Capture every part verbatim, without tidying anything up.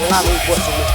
Nga ngi buat sini.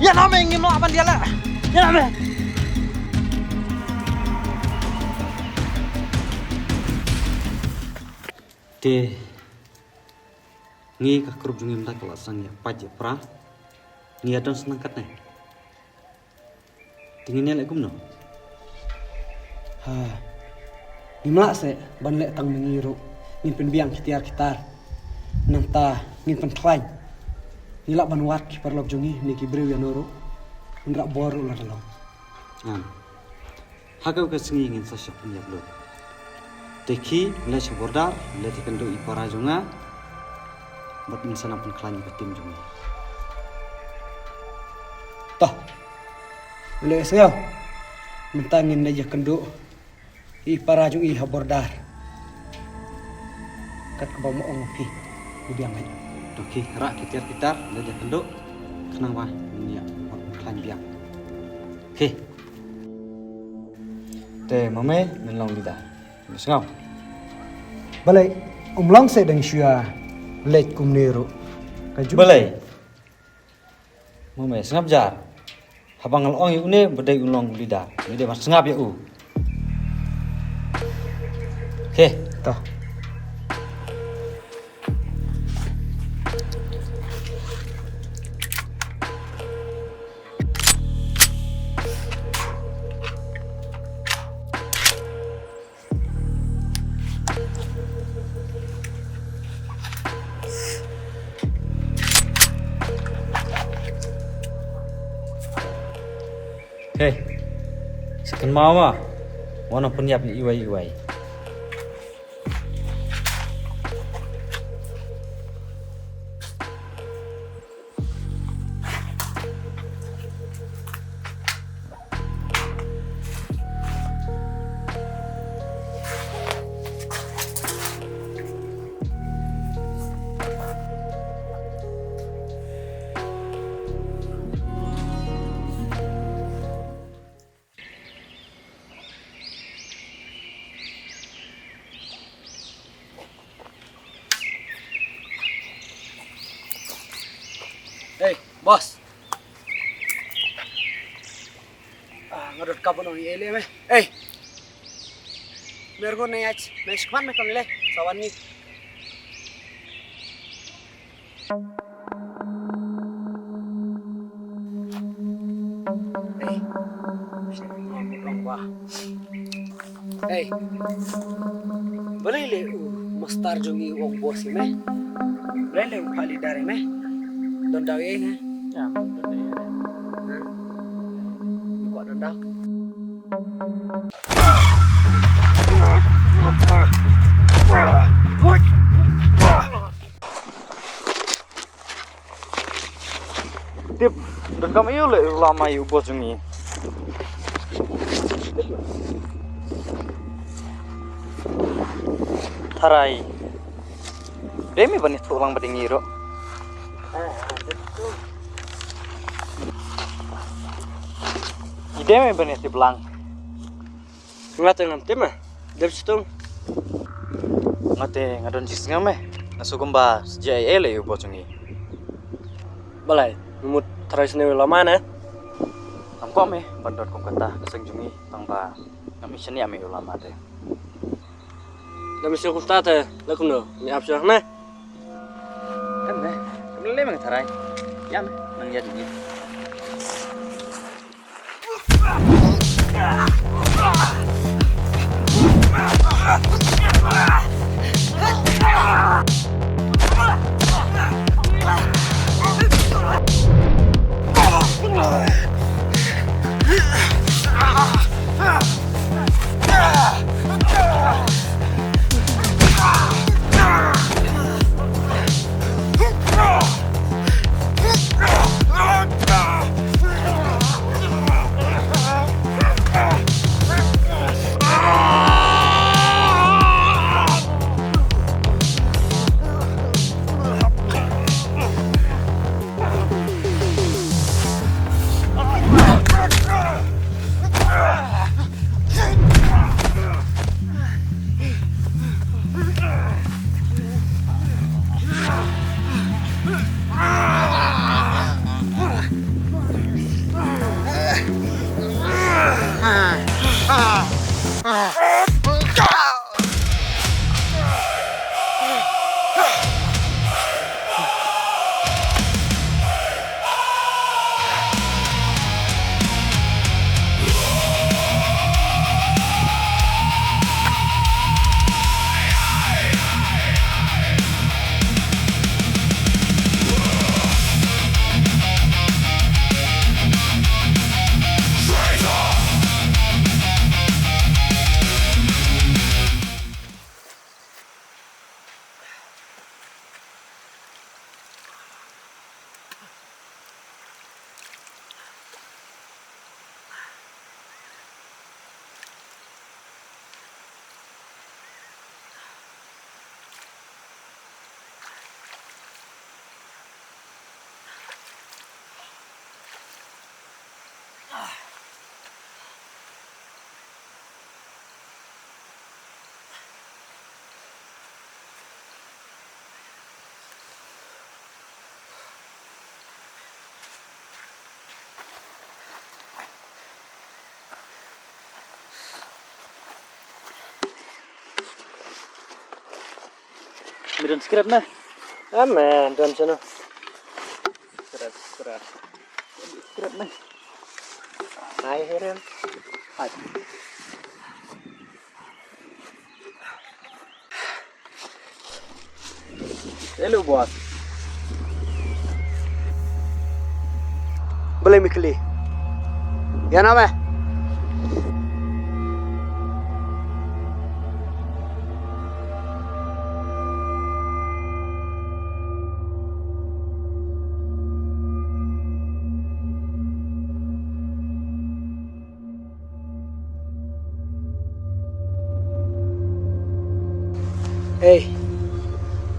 Ïa na me ngim lah ban ïa la. Ïa na me. Te ngi ka group jong ngi mynta ka la sdang ïa pait ïa pra. Ngi ïa don sdang katne. Te ngin ïa leh kumno? Ha. Ngim lah seh ban leh tang ma ngi ruh. Ngin pynbiang ki tiar ki tar. Nangta ngin pynkhlaiñ. Ngi lah ban wad ki paralok jong ngi ne ki briew ïano ruh. Ngi lah bor ruh la ka long. Ngam. Ha kawei ka sngi ngin sa shah pynïap lut. Te khie, leit sha border, leit ïakynduh ïa i para jong nga. Bad ngin sa nang pynkhlaiñ ïa ka team jong ngi. Toh. Leit sha. Mynta ngin leit ïakynduh ïa i para jong ngi ha border. Kat kaba ma ong phi. Ngi biang leit. Toh khie, rah ki tiar ki tar, leit ïakynduh. Khnang ba ngin ïa pynkhlaiñ biang. Khie. Te mame, men long leader. Sngap. Balei, um long seh dang shuwa leit kumne ruh. Ka ju- Balei? Mame, sngap jar. Haba nga la ong ïa une ba dei u long leader. Une dei ban sngap ïa u. Khie. Toh. Hei, sa kynmaw ma, wat nang pynïap ïa iwei iwei. Hey, boss. Ah, nga dot ka ban ong ïa le me. Hey. Mer go na yach, me shkman me kam le. Sawan ni. Ei. Ei. Balei le u mastar jong ngi u ong boss ïa me? Balei le u phah leader ïa me? Don daw ïa nga? Ïa, don daw ïa nga. Ha? Ngi kwah don daw. Tip, donkam ïa u leh u lama ïa u boss jong ngi. Tharai. Dei me ban ïathuh lang bad ngi ruh. Dei me ban ïatip lang. Nga te ngam tip me. Dep stung. Nga te nga don jingsngewbha me. Nga sngewbha jia ei ei leh ïa u boss jong ngi. Balei, me mut tharai sniew lama ne? Ngam kwah me ban don kum kata ka seng jong ngi tang ba ngam ïa shaniah me ïa u lama te. Lada me sniew kumta te, leh kumno, me ap shuwa me? Em me, kumno leh me nga tharai. Ïa me, nang ïa jong ngi. Mi don script na? Ah, man, don sana. Script, script. Script na. Hai, Heren. Hai. Hello, boss. Balei me kylli? Ïa na me. Ei,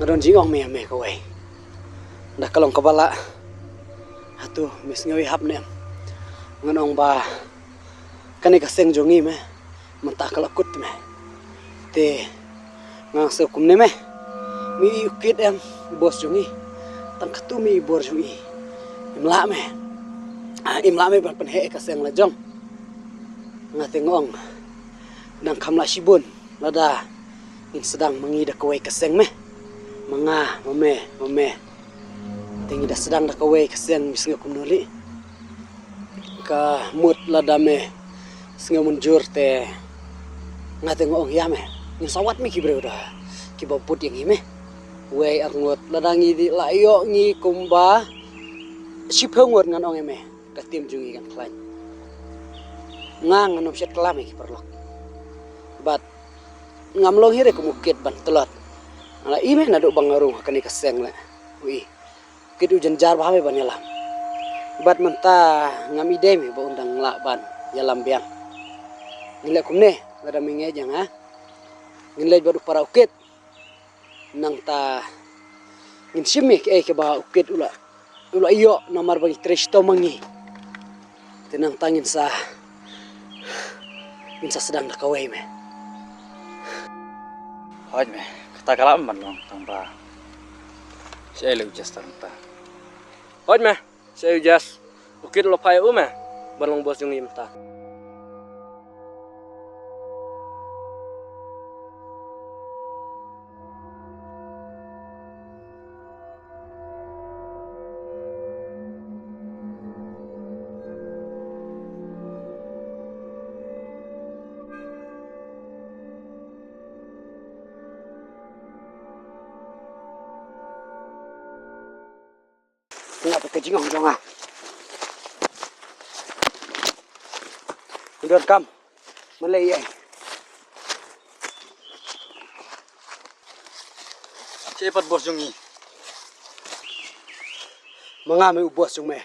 nga don jingong me ïa me kawei. Da ka long kaba lah. Hato me sngew ïahap ne em? Ngan ong ba kane ka seng jong ngi me, mynta ka la kut me. Te nga sngew kumne me. Me i u kit em, i boss jong ngi. Tang katu me i bor jong ngi. Im lah me. Ah, im lah me ban pynheh ïa ka seng la jong. Nga te nga ong, nang kham lah shibun lada ngin sdang ma ngi da kawei ka seng me. Ma nga, ma me, ma me. Te ngi da sdang da kawei ka seng, me sngew kumno lei? Ka mut lada me sngew mynjur te nga te nga ong ïa me, ngin sa wad me ki briew da kiba bud ïa ngi me. Wei ar ngut, lada ngi dei la ïoh ngi kumba shiphew ngut, ngan ong ïa me, ka team jong ngi kan khlaiñ. Nga ngan ym shet klam ïa ki paralok. Bad ngam long hi re kum u kit ban tlot. Nga la i me naduh ba nga rung ha kane ka seng leh. U i. Kit u jynjar bha me ban ïalam. Bad mynta ngam i dei me ba un dang lah ban ïalam biang. Ngin leh kumne, lada me ngeit ïa nga. Ngin leit bad u para u kit. Nangta ngin shim ïa kaei kaba u kit u la, u la ïoh namar ba ngi trei shitom ma ngi. Te nangta ngin sa, ngin sa sdang da kawei me. Hooid me, kata ka lah ban long tang ba shaei leh u Jas tang ta. Hooid me, shaei u Jas. U kit u la phah ïa u me ban long boss jong ngi mynta. Nga pat ka jingong jong nga. Don kam. Malay ai. Che pat boss jong ngi. Ma nga me u boss jong me.